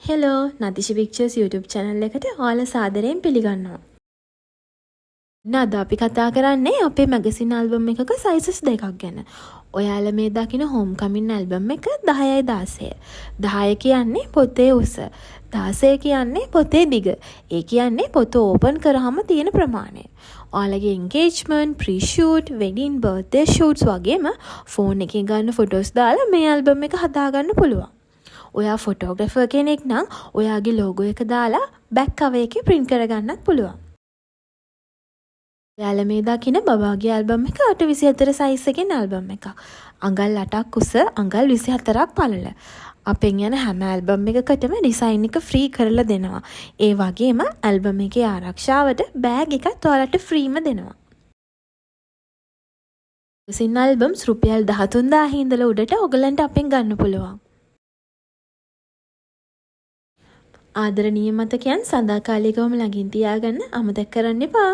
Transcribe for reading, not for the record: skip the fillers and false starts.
Hello, නතිෂි pictures YouTube channel එකට ඔයාලා සාදරයෙන් පිළිගන්නවා. අද අපි කතා කරන්නේ අපේ මැගසින් ඇල්බම් එකක සයිසස් දෙකක් ගැන. ඔයාලා මේ දකින හෝම් කමින් ඇල්බම් එක 10යි 16. 10 කියන්නේ පොතේ උස. 16 කියන්නේ පොතේ දිග. ඒ කියන්නේ පොත ඕපන් කරාම තියෙන ප්‍රමාණය. ඔයාලගේ engagement, ප්‍රී shoot, wedding, birthday shoots වගේම ෆෝන් එකෙන් ගන්න ෆොටෝස් දාලා මේ ඇල්බම් එක හදාගන්න පුළුවන්. ඔයා ෆොටෝග්‍රැෆර් කෙනෙක් නම් ඔයාගේ ලෝගෝ එක දාලා බැක් කවර් එකේ ප්‍රින්ට් කරගන්නත් පුළුවන්. ඔයාලා මේ දකින බබාගේ ඇල්බම් එක 8 24 සයිස් එකෙන් ඇල්බම් එකක්. අඟල් 8ක් උස, අඟල් 24ක් පළල. අපෙන් යන හැම ඇල්බම් එකකටම ඩිසයින් එක ෆ්‍රී කරලා දෙනවා. ඒ වගේම ඇල්බම් එකේ ආරක්ෂාවට බෑග් එකත් ඔයාලට ෆ්‍රීම දෙනවා. මැගසින් ඇල්බම්ස් රුපියල් 13,000 ඉඳලා උඩට ඔයගලන්ට අපෙන් ගන්න පුළුවන්. ආදරණීය මතකයන් සදාකාලිකවම ළඟින් තියාගන්න අමතක කරන්න එපා.